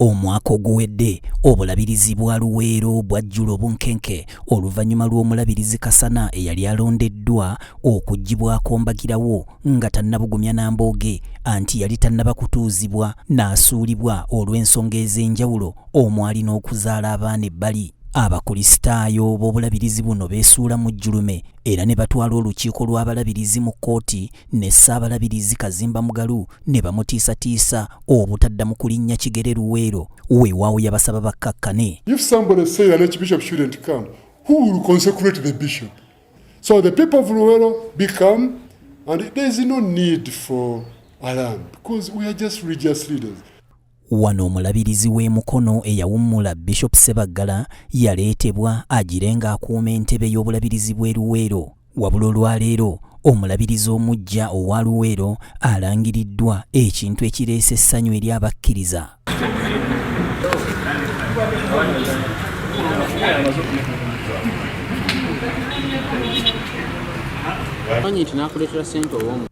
Omwaka oguwedde obulabirizi bwa Luweero bwajjula obunkenke oluvannyuma lw'omulabirizi Kasana eyali alondeddwa okuggyibwako mbagirawo nga tannabugumya na mbooge, anti yali tannaba kutuuzibwa n'asuulibwa olw'ensonga ez'enjawulo omwali n'okuzaala abaana ebbali. Abakulisitaayo b'obulabirizi buno beesuula mu jjulume era ne batwala olukiiko lw'abalabirizi mu kkooti ne Ssaabalabirizi Kazimba Mugalu ne bamutiisatiisa obutaddamu kulinnya kigere Luweero. Weewaawo yabasaba bakkakkane. If somebody say an archbishop shouldn't come, who will consecrate the bishop? So the people of Luweero become, and there is no need for alarm because we are just religious leaders. Wano omulabirizi w'e Mukono eyawummula Bishop Ssebaggala yaleetebwa agire ng'akuuma entebe y'obulabirizi bw'e Luweero. Wabula olwaleero omulabirizi omuggya owa Luweero alangiriddwa, ekintu ekireese essanyu eri abakkiriza.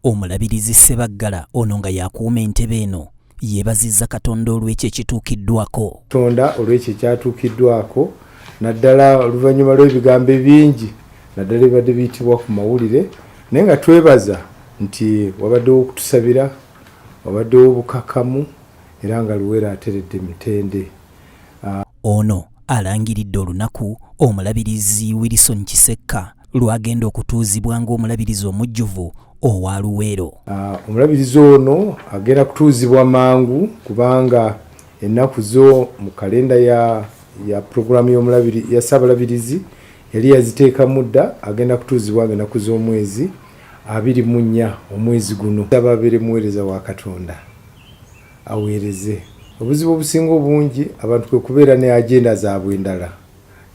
Omulabirizi Ssebaggala ono nga yakuuma entebe eno yeebazizza Katonda olw'ekyo ekituukiddwako. Katonda olw'ekyo ekyatuukiddwako, naddala oluvannyuma lw'ebigambo ebingi, naddala ebibadde biyitibwa ku mawulire, naye nga twebaza nti wabaddewo okutusabira, wabaddewo obukakamu, era nga Luweero ateredde emitende. Ono alangiridde olunaku omulabirizi Wilson Kisekka lw'agenda okutuuzibwa ng'omulabirizi omujjuvu owa Luweero. Omulabirizi ono agenda kutuuzibwa mangu kubanga ennaku zo mu kalenda ya puroguramu y'omulabiri ya Ssaabalabirizi yali yaziteekamu dda. Agenda kutuuzibwa nga ennaku z'omwezi 24 omwezi guno. Aba abeere muweereza wa Katonda, aweereze. Obuzibu obusinga obungi abantu kwe kubeera ne agenda zaabwe endala,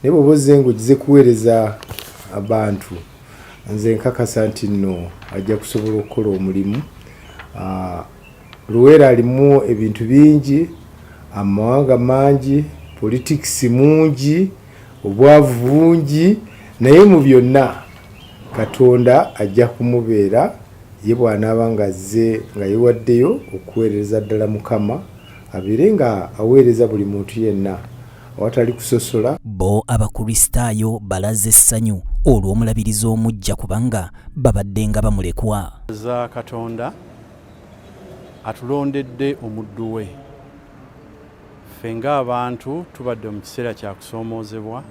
naye bw'oba ozze ng'ogize kuweereza abantu, nze nkakasa nti nno ajja kusobola okukola omulimu. Luweero alimu ebintu bingi, amawanga mangi, politics mungi, obwavu bungi, naye mu byonna Katonda ajja kumubeera ye bw'anaaba ng'azze nga yewaddeyo okuweereza ddala Mukama, abeere nga aweereza buli muntu yenna awatali kusosola. Bo Abakristaayo balaze essanyu olw'omulabirizi omuggya kubanga babadde nga bamulekwa. Za Katonda atulondedde omuddu we. Ffe ng'abantu tubadde mu kiseera kya kusoomoozebwa.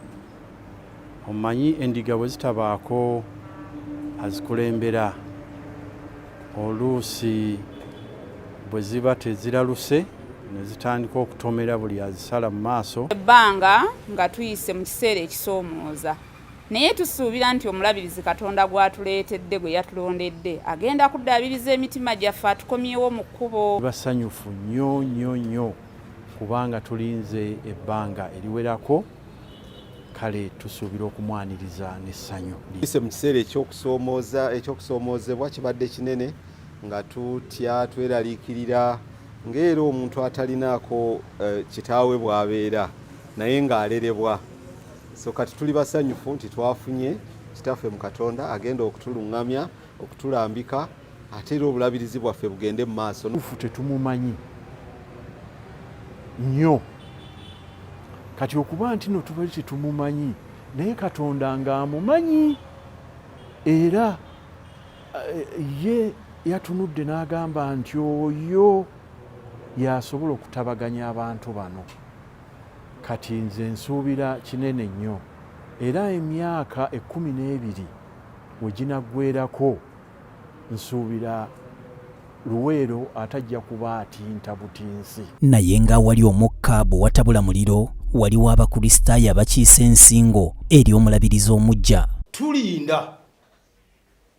Omanyi endiga bwe zitabaako azikulembera, oluusi bwe ziba teziraluse ne zitandika okutomera buli azisala mu maaso. Ebbanga nga tuyise mu kiseera ekisoomooza, naye tusuubira nti omulabirizi Katonda gw'atuleetedde, gwe yatulondedde, agenda kuddaabiriza emitima gyaffe atukomyewo mu kkubo. Basanyufu nnyo nnyo nnyo kubanga tulinze ebbanga eriwerako, kale tusuubira okumwaniriza n'essanyu. Tuyise mu kiseera ekyokusoomoozebwa kibadde kinene, nga tutya, tweraliikirira, ng'era omuntu atalinaako kitaawe bw'abeera naye ng'alerebwa. So kati tuli basanyufu nti twafunye kitaffe mu Katonda agenda okutuluŋŋamya, okutulambika, ate era obulabirizi bwaffe bugende mu maaso. Tufu tetumumanyi nnyo kati okuba nti no tubali tetumumanyi, naye Katonda ng'amumanyi, era ye yatunudde n'agamba nti oyo yasobola okutabaganya abantu bano. Kati nze nsuubira kinene nnyo, era emyaka 12 we ginaggwerako nsuubira Luweero atajja kuba atinta butinsi. Naye ng'awali omukka bwe watabula muliro, waliwo Abakristaayo abakiise ensingo eri omulabirizi omuggya. Tulinda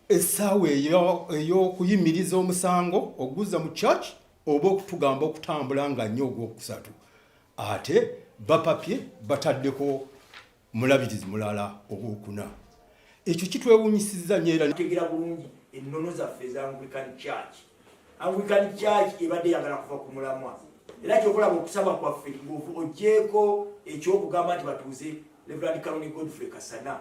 essaawa ey'okuyimiriza omusango oguzza mu church oba okutugamba okutambula nga nnyo ogwokusatu, ate bapapye bataddeko mulabirizi mulala owokuna. Ekyo kitwewunyisizza nnyo era tegera bulungi ennono zaffe eza Anglican Church. Anglican Church ebadde eyagala kuva ku mulamwa, era kyokulaba okusaba kwaffe ogyeko ekyokugamba nti batuuze Reverend Canon Godfrey Kasana,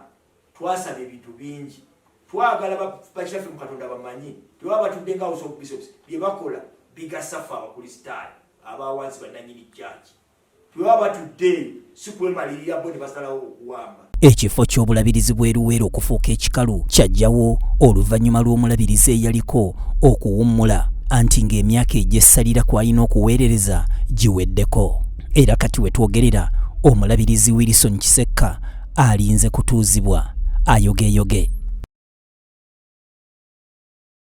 twasaba ebintu bingi. Twagala bakitaffe mu Katonda bamanyi tebaba batudde nga House of Bishops, bye bakola bigasa ffe Abakristaayo abawansi bannanyini church. Bwe baba batudde eyo si kwemalirira bo ne basalawo okuwamba. Ekifo ky'obulabirizi bw'e Luweero okufuuka ekikalu kyajjawo oluvannyuma lw'omulabirizi eyaliko okuwummula anti ng'emyaka egyessalira kw'alina okuweerereza giweddeko. Era kati we twogerera omulabirizi Wilson Kisekka alinze kutuuzibwa ayogeeyoge.